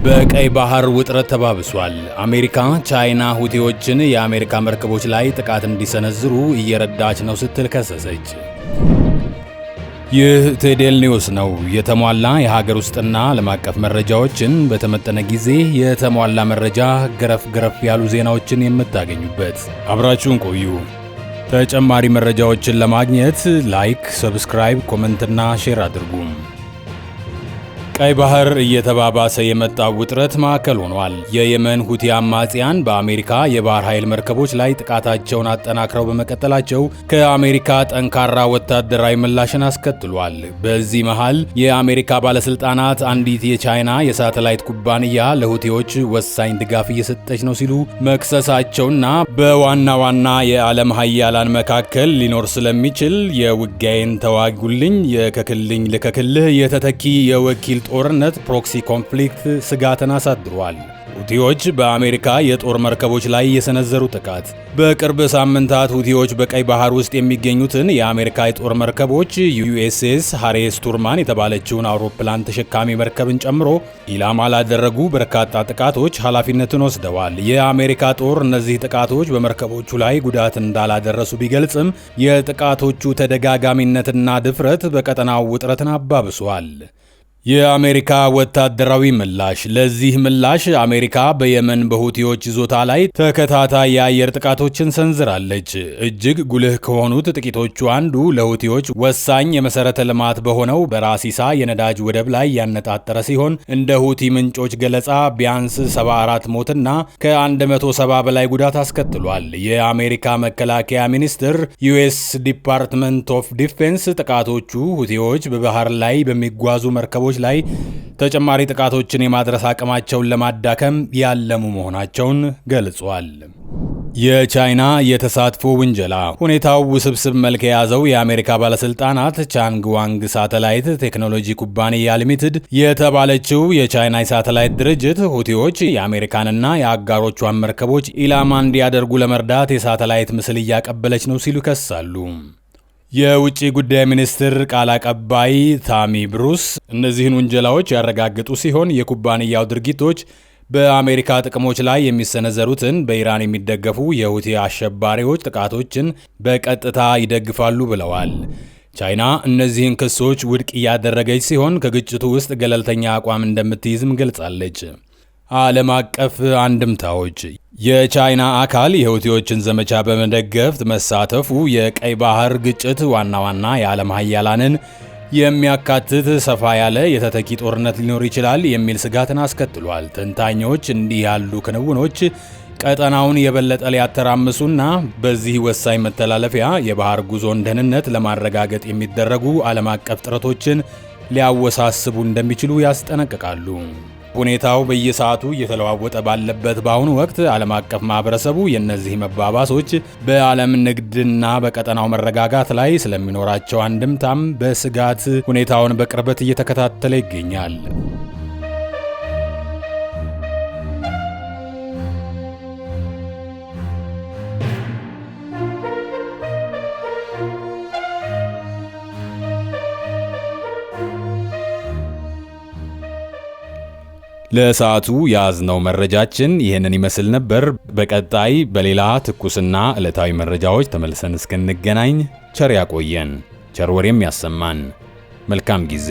በቀይ ባህር ውጥረት ተባብሷል። አሜሪካ ቻይና ሁቲዎችን የአሜሪካ መርከቦች ላይ ጥቃት እንዲሰነዝሩ እየረዳች ነው ስትል ከሰሰች። ይህ ቴዴል ኒውስ ነው። የተሟላ የሀገር ውስጥና ዓለም አቀፍ መረጃዎችን በተመጠነ ጊዜ፣ የተሟላ መረጃ፣ ገረፍ ገረፍ ያሉ ዜናዎችን የምታገኙበት። አብራችሁን ቆዩ። ተጨማሪ መረጃዎችን ለማግኘት like፣ subscribe፣ comment ና share አድርጉ። ቀይ ባህር እየተባባሰ የመጣው ውጥረት ማዕከል ሆኗል። የየመን ሁቲ አማጽያን በአሜሪካ የባህር ኃይል መርከቦች ላይ ጥቃታቸውን አጠናክረው በመቀጠላቸው ከአሜሪካ ጠንካራ ወታደራዊ ምላሽን አስከትሏል። በዚህ መሃል የአሜሪካ ባለስልጣናት አንዲት የቻይና የሳተላይት ኩባንያ ለሁቲዎች ወሳኝ ድጋፍ እየሰጠች ነው ሲሉ መክሰሳቸውና በዋና ዋና የዓለም ሀያላን መካከል ሊኖር ስለሚችል የውጊያዬን ተዋጉልኝ የከክልኝ ልከክልህ የተተኪ የወኪል ጦርነት proxy conflict ስጋትን አሳድሯል። ሁቲዎች በአሜሪካ የጦር መርከቦች ላይ የሰነዘሩ ጥቃት። በቅርብ ሳምንታት ሁቲዎች በቀይ ባህር ውስጥ የሚገኙትን የአሜሪካ የጦር መርከቦች፣ ዩኤስኤስ ሃሪ ኤስ ትሩማን የተባለችውን አውሮፕላን ተሸካሚ መርከብን ጨምሮ፣ ኢላማ ላደረጉ በርካታ ጥቃቶች ኃላፊነትን ወስደዋል። የአሜሪካ ጦር እነዚህ ጥቃቶች በመርከቦቹ ላይ ጉዳት እንዳላደረሱ ቢገልጽም የጥቃቶቹ ተደጋጋሚነትና ድፍረት በቀጠናው ውጥረትን አባብሷል። የአሜሪካ ወታደራዊ ምላሽ። ለዚህ ምላሽ አሜሪካ በየመን በሁቲዎች ይዞታ ላይ ተከታታይ የአየር ጥቃቶችን ሰንዝራለች። እጅግ ጉልህ ከሆኑት ጥቂቶቹ አንዱ ለሁቲዎች ወሳኝ የመሰረተ ልማት በሆነው በራስ ኢሳ የነዳጅ ወደብ ላይ ያነጣጠረ ሲሆን እንደ ሁቲ ምንጮች ገለጻ ቢያንስ 74 ሞትና ከ170 በላይ ጉዳት አስከትሏል። የአሜሪካ መከላከያ ሚኒስትር US Department of Defense ጥቃቶቹ ሁቲዎች በባህር ላይ በሚጓዙ መርከቦች ላይ ተጨማሪ ጥቃቶችን የማድረስ አቅማቸውን ለማዳከም ያለሙ መሆናቸውን ገልጿል። የቻይና የተሳትፎ ውንጀላ። ሁኔታው ውስብስብ መልክ የያዘው የአሜሪካ ባለስልጣናት ቻንግ ዋንግ ሳተላይት ቴክኖሎጂ ኩባንያ ሊሚትድ የተባለችው የቻይና የሳተላይት ድርጅት ሁቲዎች የአሜሪካንና የአጋሮቿን መርከቦች ኢላማ እንዲያደርጉ ለመርዳት የሳተላይት ምስል እያቀበለች ነው ሲሉ ይከሳሉ። የውጭ ጉዳይ ሚኒስትር ቃል አቀባይ ታሚ ብሩስ እነዚህን ውንጀላዎች ያረጋገጡ ሲሆን የኩባንያው ድርጊቶች በአሜሪካ ጥቅሞች ላይ የሚሰነዘሩትን በኢራን የሚደገፉ የሁቲ አሸባሪዎች ጥቃቶችን በቀጥታ ይደግፋሉ ብለዋል። ቻይና እነዚህን ክሶች ውድቅ እያደረገች ሲሆን ከግጭቱ ውስጥ ገለልተኛ አቋም እንደምትይዝም ገልጻለች። ዓለም አቀፍ አንድምታዎች። የቻይና አካል የሁቲዎችን ዘመቻ በመደገፍ መሳተፉ የቀይ ባህር ግጭት ዋና ዋና የዓለም ሀያላንን የሚያካትት ሰፋ ያለ የተተኪ ጦርነት ሊኖር ይችላል የሚል ስጋትን አስከትሏል። ተንታኞች እንዲህ ያሉ ክንውኖች ቀጠናውን የበለጠ ሊያተራምሱና በዚህ ወሳኝ መተላለፊያ የባህር ጉዞን ደህንነት ለማረጋገጥ የሚደረጉ ዓለም አቀፍ ጥረቶችን ሊያወሳስቡ እንደሚችሉ ያስጠነቅቃሉ። ሁኔታው በየሰዓቱ እየተለዋወጠ ባለበት በአሁኑ ወቅት ዓለም አቀፍ ማህበረሰቡ የእነዚህ መባባሶች በዓለም ንግድና በቀጠናው መረጋጋት ላይ ስለሚኖራቸው አንድምታም በስጋት ሁኔታውን በቅርበት እየተከታተለ ይገኛል። ለሰዓቱ የያዝነው መረጃችን ይህንን ይመስል ነበር። በቀጣይ በሌላ ትኩስና ዕለታዊ መረጃዎች ተመልሰን እስክንገናኝ ቸር ያቆየን፣ ቸር ወሬም ያሰማን። መልካም ጊዜ።